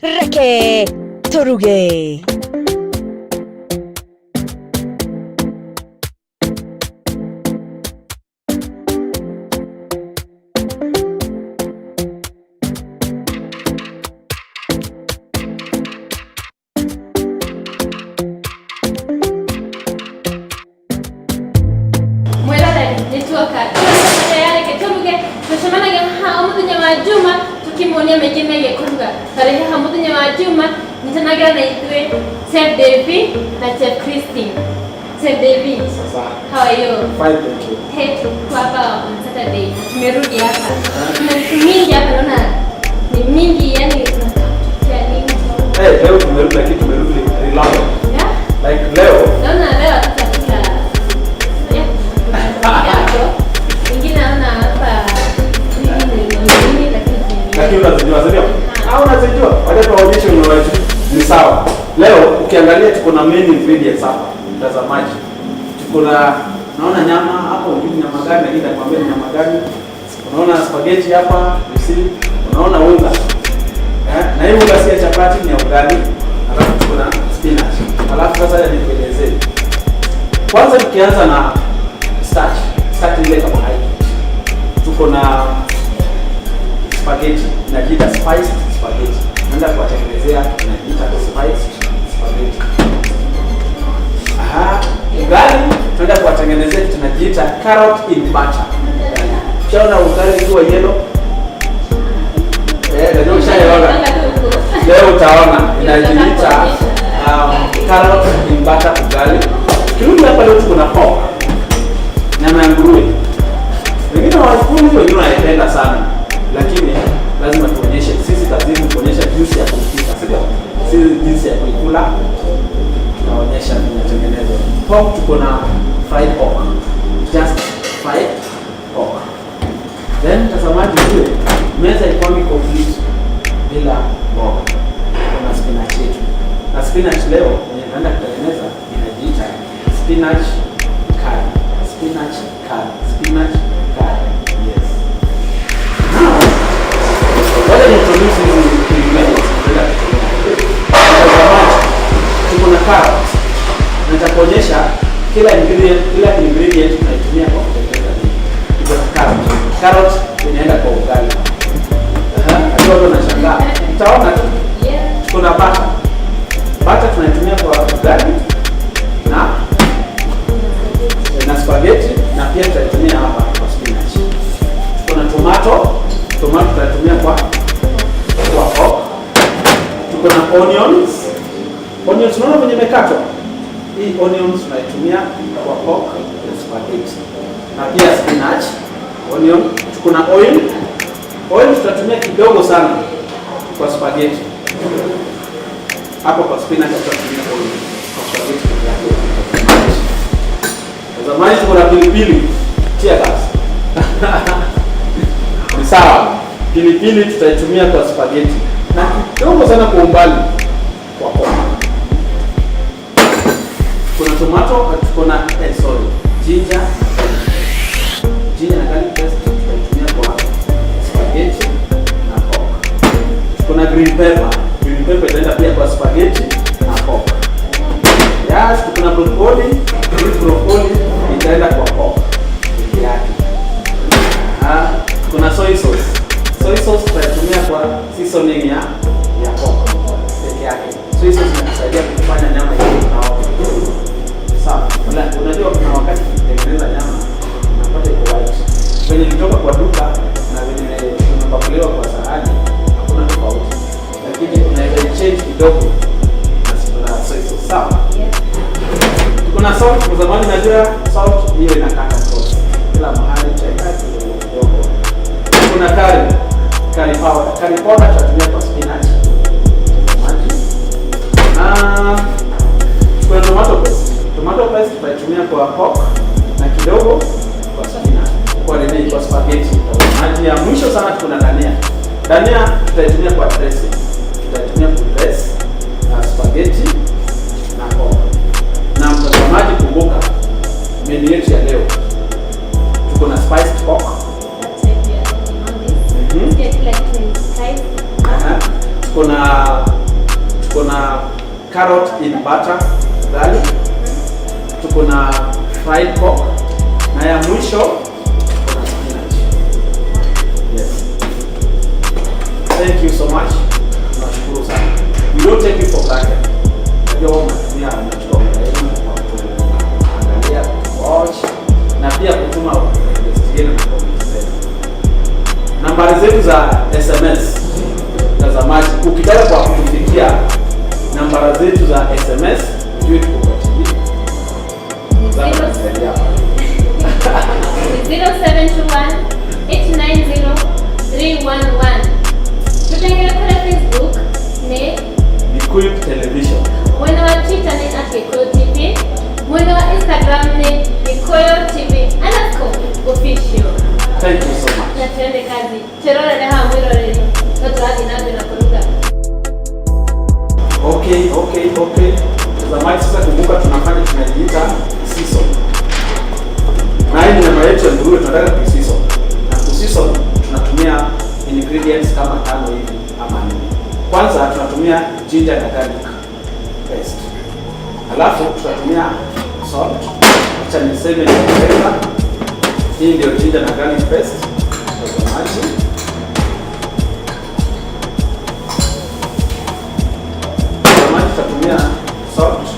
Reke Turuge. Mwiroreri nĩtuoka tũracemania ya Reke Tũruge. Tũcemanagia haha o mũthenya wa Juma tũkĩmuonia maingĩ megiĩ kũruga. Tarĩ haha mũthenya wa Juma nyitanagĩra na ithuĩ Chef Davy na Chef Christine. Chef David, Sasa, how are you? Fine, thank you. Hey, tuko hapa on Saturday na tumerudi hapa. Kuna vitu mingi hapa, naona ni mingi, yani unataka kutupikia nini? Hey, leo tumerudi lakini tumerudi reloaded. Yeah? Like leo Naona leo hatutakula. Yeah. Hapo. Ingine naona hapa nini ni nini, lakini lakini unazijua, si ndio? Ah, unazijua. Wacha tuwaonyeshe unawajua. Ni sawa. Leo ukiangalia tuko na main ingredients hapa, mtazamaji. Tuko na, naona nyama hapa, hujui ni nyama gani, lakini nakwambia ni nyama gani. Unaona spaghetti hapa, you see? Unaona unga. Eh, na hii unga si ya chapati, ni ya ugali. Alafu tuko na spinach. Alafu sasa nikuelezee. Kwanza tukianza na starch, starch ile carbohydrate. Tuko na spaghetti, inajiita spiced spaghetti. Naenda kuwatengenezea inajiita spiced spaghetti. Aha, ugali tunaenda kuwatengenezea kitu tunajiita carrot in butter. Ushaona ugali ukiwa yellow? Eh, ndio ushaiona. Leo utaona inajiita carrot in butter ugali. Kirudi hapa leo tuko na pork. Nyama ya nguruwe. Wengine hawakuli, wengine wanaipenda sana. Lakini lazima tuonyeshe, sisi kazi yetu kuonyesha jinsi ya kuipika, sio? Sisi jinsi ya kuikula tunaonyesha inatengenezwa. Pork tuko na fried pork. Just fried pork. Then mtazamaji, ujue meza ilikuwa complete bila mboga. Kuna spinach yetu. Na spinach leo yenye tunaenda kutengeneza inajiita spinach curry. Spinach curry. Spinach curry. Yes. Now, wacha ni introduce hizi ingredients tunaenda kutumia. Mtazamaji, tuko na carrot. Na nitakuonyesha kila ingredient tunaitumia kwa kutengeneza nini. Tuko na carrot. Carrot inaenda kwa ugali. Aha, najua watu wanashangaa. Utaona tu. Tuko na butter. Butter tunaitumia kwa ugali na spaghetti, na pia tutaitumia hapa kwa spinach. Tuko na tomato. Tomato tutaitumia kwa pork. Tuko na onions. Onions unaona venye imekatwa? Hii onions tunaitumia kwa pork na spaghetti. Na pia spinach, onion. Tuko na oil. Oil tutatumia kidogo sana kwa spaghetti. Hapo kwa spinach tutatumia oil. Kwa spaghetti peke yake. Tazamaji, tuko na pilipili. Tia gas. Ni sawa. Pilipili tutaitumia kwa spaghetti. Na kidogo sana kwa umbali kwa pork. Kuna tomato, tuko na sorry, ginger na garlic paste. Ginger na garlic paste tutaitumia kwa spaghetti na pork. Tuko na green pepper. Green pepper itaenda pia kwa spaghetti na pork. Yes, tuko na broccoli. Hii broccoli itaenda kwa pork peke yake. Ah, tuko na soy sauce. Soy sauce tutaitumia kwa seasoning ya pork peke yake. Soy sauce inatusaidia kufanya nyama iwe tamu. Sawa. Unajua kuna wakati ukitengeneza nyama unapata iko white. Venye ilitoka kwa duka na venye imepakuliwa kwa sahani hakuna tofauti. Lakini unaweza change kidogo na soy sauce. Sawa. Tuko na salt, kwa zamani najua salt hiyo inakata sauce. Kila mahali cheka kidogo kidogo. Kuna curry, curry powder. Curry powder tutatumia kwa spinach. Maji. Na kuna tomato paste. Tomato paste tutaitumia kwa pork na kidogo kwa spinach. Kwa nini? Kwa spaghetti. Maji ya mwisho sana tuko na dania. Dania tutaitumia kwa dressing. Tutaitumia kwa dress na spaghetti na pork. Na mtazamaji, kumbuka menu yetu ya leo tuko na spiced pork. Aha. Tuko na Tuko na carrot in butter ugali, tuko na fried pork na ya mwisho tuko na spinach. Yes. Thank you so much. Tunashukuru sana. We don't take you for granted. Najua wewe unatumia, unachukua muda wenu kwa kuangalia, watch na pia kutuma request yenu na comments zenu. Nambari zetu za SMS, mtazamaji, ukitaka kwa kutufikia nambari zetu za SMS, ujue tuko kwa TV. Zama tusaidia hapa. 0721 890 311. Tutengere kule Facebook ni Gikuyu Television. Mwena wa Twitter ni @GikuyoTV. Mwena wa Instagram ni Gikuyu TV_official. Thank you so much. Na tuende kazi. Cherorere haha mwiroreri. No tũrathiĩ na mbere na kũruga. Okay. Mtazamaji, sasa kumbuka tunafanya tunajiita season. Na hii nyama yetu ya nguruwe tunataka kuiseason. Na kuseason tunatumia ingredients kama tano hivi ama nne. Kwanza tunatumia ginger na garlic paste. Alafu tutatumia salt. Acha niseme ni. Hii ndio ginger na garlic paste. Mtazamaji. Mtazamaji, tutatumia salt.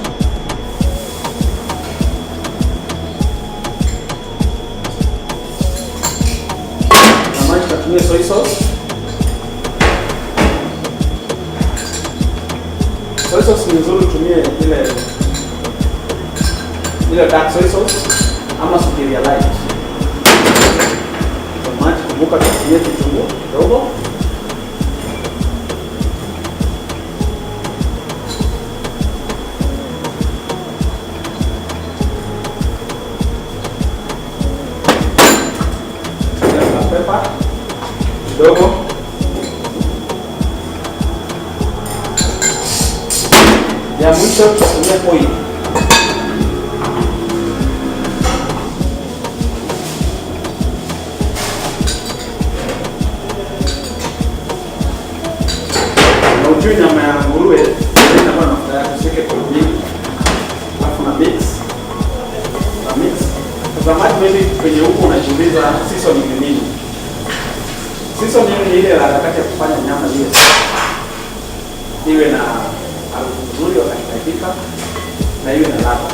Mtazamaji, tutatumia soy sauce. Soy sauce ni nzuri, utumie ile dark soy sauce ama superior light. Mtazamaji, kumbuka tutumie kitunguu kidogo. Black pepper kidogo. Ya mwisho tutatumia oil. Na ujue nyama ya nguruwe inakuwa na mafuta yake, usiweke kwa mingi. Alafu na mix. Na mix. Mtazamaji, maybe kwenye huko unajiuliza seasoning ni nini? Seasoning ni ile harakati ya kufanya nyama iwe na harufu nzuri wakati inapika na iwe na ladha.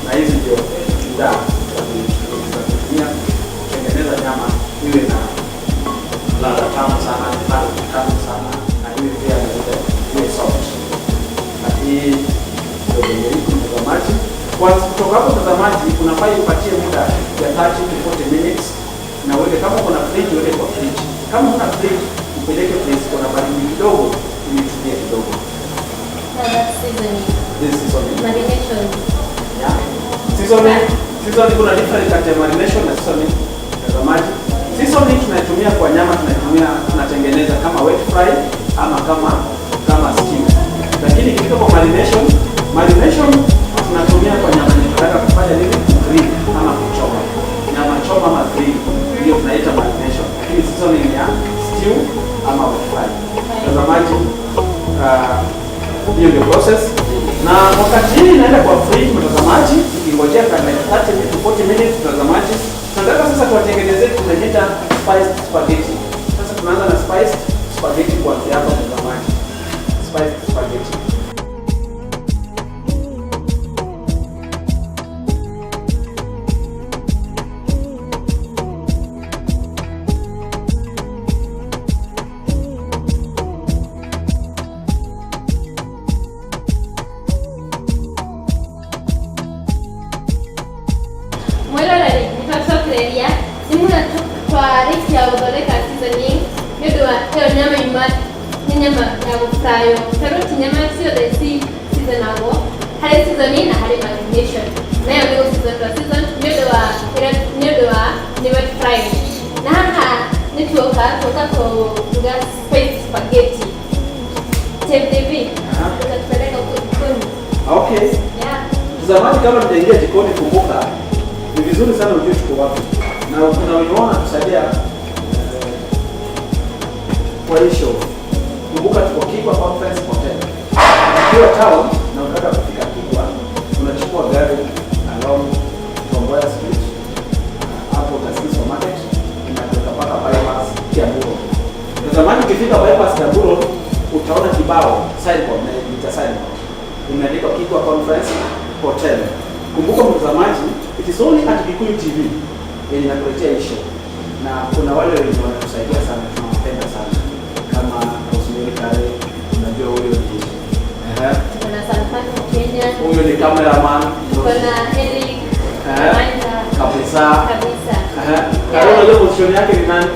Na hizi ndio bidhaa za kutumia kutengeneza nyama iwe na ladha tamu sana, harufu tamu sana, na iwe pia na ile iwe soft. Na hii ndio venye iko, mtazamaji. Kwa kutoka hapo, mtazamaji, unafaa ipatie muda ya 30 to 40 minutes na uweke, kama kuna fridge uweke kwa fridge. Kama huna fridge upeleke place kuna baridi kidogo ili itulie kidogo. Now that's seasoning. This seasoning. Marination. Yeah. Seasoning, seasoning kuna different kati ya marination na seasoning. Mtazamaji, seasoning tunaitumia kwa nyama, tunaitumia tunatengeneza kama wet fry ama kama stew. Lakini ikifika kwa marination, marination tunatumia kwa nyama yenye tunataka kufanya nini? Grill ama kuchoma. Nyama choma ama grill ndio tunaita marination. Lakini seasoning ni ya stew ama wet fry. Mtazamaji, hiyo ndio process. Na wakati hii inaenda kwa fridge, mtazamaji, ikingojea kama 30 to 40 minutes, mtazamaji, tunataka sasa tuwatengenezee, tunaita spiced spaghetti. Sasa tunaanza na spiced spaghetti kuanzia hapa, mtazamaji. Spiced spaghetti. Mwiroreri, nĩtwacokereria nĩ mũno twarĩkia gũthondeka seasoning nĩ ũndũ wa ĩyo nyama yuma nĩ nyama ya gũfrywo tondũ ti nyama ciothe ci seasonagwo, harĩ seasoning na harĩ marination, nayo nĩ gũ-season twa season nĩ ũndũ wa nĩ ũndũ wa nĩ wet frying. Na haha nĩ tuoka kũruga spiced spaghetti. Chef David, utatupeleka huko jikoni. Okay. Yeah. Mtazamaji, kama tujaingia jikoni, kumbuka ni vizuri sana ujue tuko wapi, na kuna wenye wanatusaidia kwa hii show. Kumbuka tuko Kigwa Conference Hotel. Ukiwa town na unataka kufika Kigwa, unachukua gari along Tom Mboya Street, hapo utasikia supermarket inatoka mpaka bypass Kiambu Road. Mtazamaji, ukifika bypass Kiambu Road utaona kibao signboard, na ita signboard imeandikwa Kigwa Conference Hotel. Kumbuka mtazamaji, it is only at Gikuyu TV yenye inakuletea hii show, na kuna wale wenye wanatusaidia sana, tunawapenda sana kama Rosemary Kare, unajua huyo ni ehe, Tuko na Sanfano Kenya. huyo ni cameraman Tuko na Eric Manja kabisa. kabisa. Ehe, Kare, unajua position yake ni nani?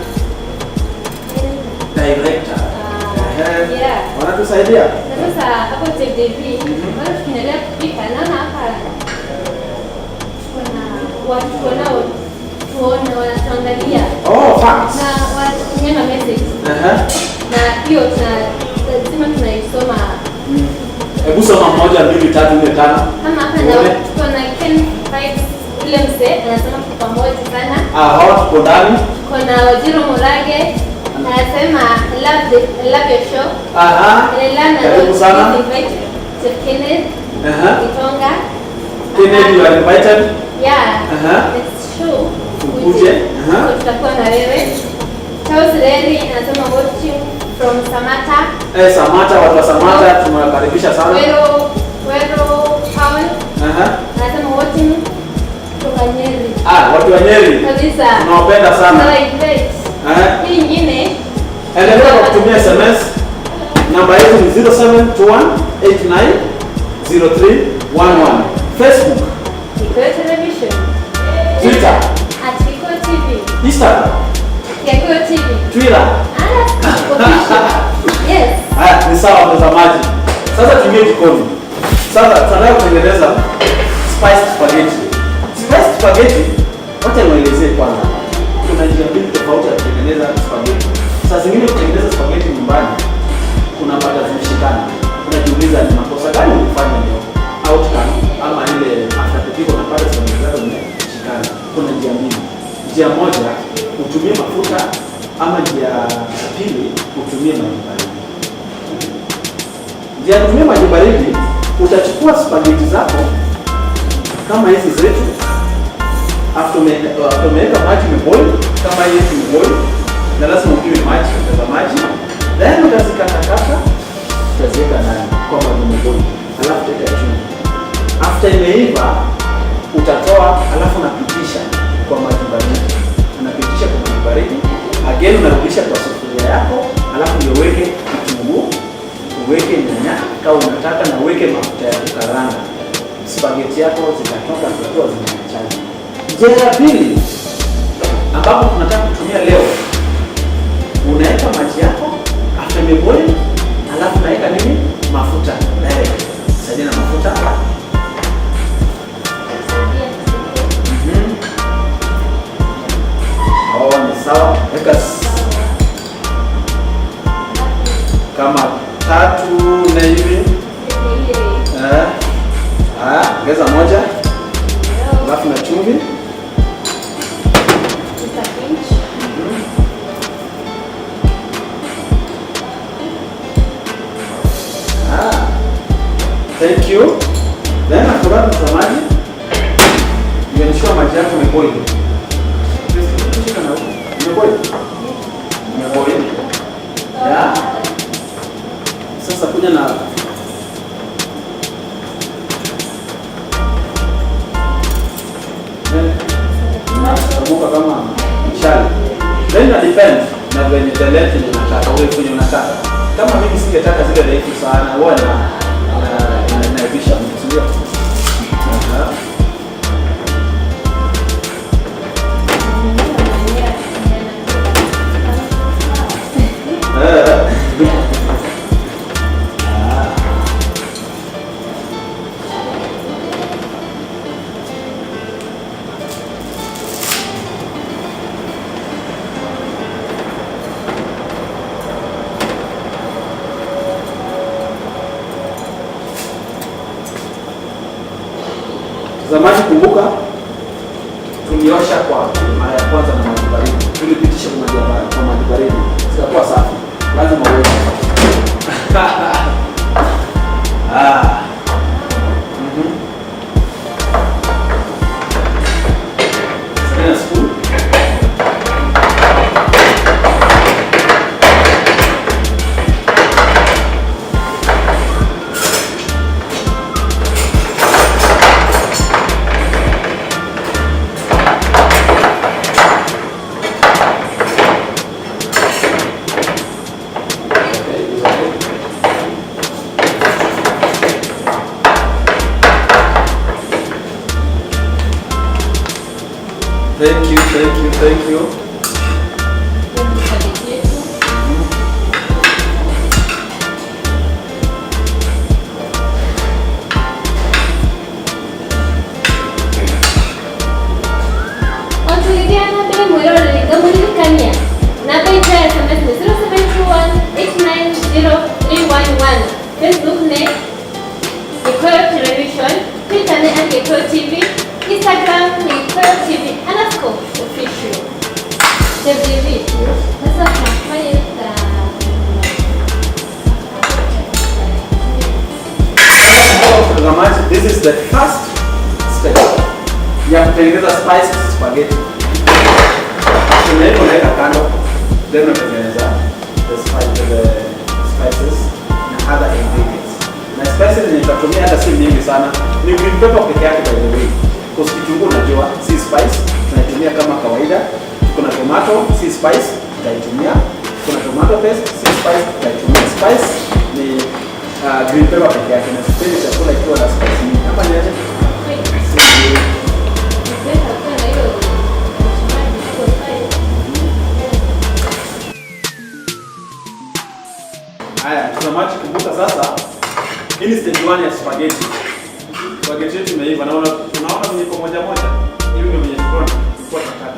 Director. Ah, Ehe. yeah. Wanatusaidia. Na sasa hapo Chef Devi, bado tukiendelea kupika, naona hapa kuna watu wanao tuona wanatuangalia Oh, facts. na wanatumiana message Ehe. na hiyo tuna lazima tunaisoma. Hebu soma moja, mbili, tatu, nne, tano. Kama hapa na Uone. tuko na Ken Vibes ule mzee anasema tuko pamoja sana. Ah, hawa tuko ndani. Tuko na Wajiro Murage anasema I love the I love your show. Aha. And I learn a Karibu lot. sana. Please invite Chef Kenneth Aha. Kitonga. Kennedy, you are invited. Yeah. Aha. Next show. Ukuje. Aha. So tutakuwa na wewe. Charles Reri anasema watching from Samata. Eh, Samata, watu wa Samata tunawakaribisha sana. Wero Wero Paul Aha. anasema watching kutoka Nyeri. Ah, watu wa Nyeri. Kabisa. Tunawapenda sana. Tuna invite. Aha. Hii nyingine Endelea kwa kutumia SMS. Namba yetu ni 0721890311. Facebook, Kikuyu Television. Twitter, At Kikuyu TV. Instagram, Kikuyu TV. Twitter. Ah, official. Yes. Haya, ni sawa mtazamaji. Sasa tuingie jikoni. Sasa tunataka kutengeneza spiced spaghetti. Spiced spaghetti, wacha niwaelezee kwanza. Kuna njia mbili tofauti ya kutengeneza spaghetti. Saa zingine kutengeneza spaghetti nyumbani kuna pata zimeshikana. Unajiuliza ni makosa gani ulifanya leo? Outcome ama ile after kupika unapata spaghetti zako zimeshikana. Kuna njia mbili. Njia moja utumie mafuta ama njia ya pili utumie maji baridi. Njia ya kutumia maji baridi, utachukua spaghetti zako kama hizi zetu, after umeweka maji imeboil, kama hii yetu imeboil, na lazima upime maji, mtazamaji, then utazikatakata, utaziweka ndani kwa maji imeboil, alafu utaweka chumvi. After imeiva utatoa, alafu unapitisha kwa maji baridi, unapitisha kwa maji baridi, again unarudisha kwa sufuria yako, alafu ndio uweke kitunguu, uweke nyanya kama unataka, na uweke mafuta ya kukaranga. Spaghetti yako zitatoka zikiwa zimeachana. Njia ya pili ambapo tunataka kutumia leo, unaweka maji yako after imeboil, alafu unaweka nini? Mafuta direct. Saidia na mafuta. Oh, ni sawa. Weka kama tatu nne hivi. Eh. Haya, ongeza moja, alafu na chumvi. Just a pinch. Ah. Thank you. Then after that, mtazamaji, you ensure maji yako imeboil. Shika na huko. Imeboil? Imeboil. Yeah. Sasa kuja na nakumbuka kama mshale. Then ina depend na venye the length yenye unataka, wewe kwenye unataka. Kama mimi singetaka zile refu sana, huwa na naibisha mtu, si ndio? Aha. Eh. Ah. Mtazamaji, kumbuka tuliosha kwa mara ya kwanza na maji baridi, tulipitisha kwa maji baridi, zikakuwa safi. Lazima uweke. Thank you, thank you, thank you. Spaghetti yetu. Otuligia na mbere mwiroreri ngamũririkania namba itũ ya SMS nĩ 0721890311. Facebook nĩ Gĩkũyũ Television, Twitter nĩ @Gĩkũyũ TV, Instagram nĩ Gĩkũyũ TV _official. Chef David, sasa tunafanya Mtazamaji, this is the first step ya kutengeneza spice spaghetti. Unaweka unaweka kando, then unatengeneza the spices na other ingredients. Na spices yenye tutatumia hata si mingi sana, ni green pepper peke yake by the way. Kwa kitunguu unajua si spice, tunaitumia kama kawaida. Kuna tomato si spice, tutaitumia. Kuna tomato paste si spice, tutaitumia. Spice ni green pepper peke yake, na sipendi chakula ikiwa na spice mingi. Hapa ni aje? Si Weka kwa na hiyo mshumaa iko spice. Haya, mtazamaji, kumbuka sasa, hii ni stage 1 ya spaghetti. Spaghetti yetu imeiva na unaona venye iko moja moja. Hivi ndio venye tulikuwa tunataka.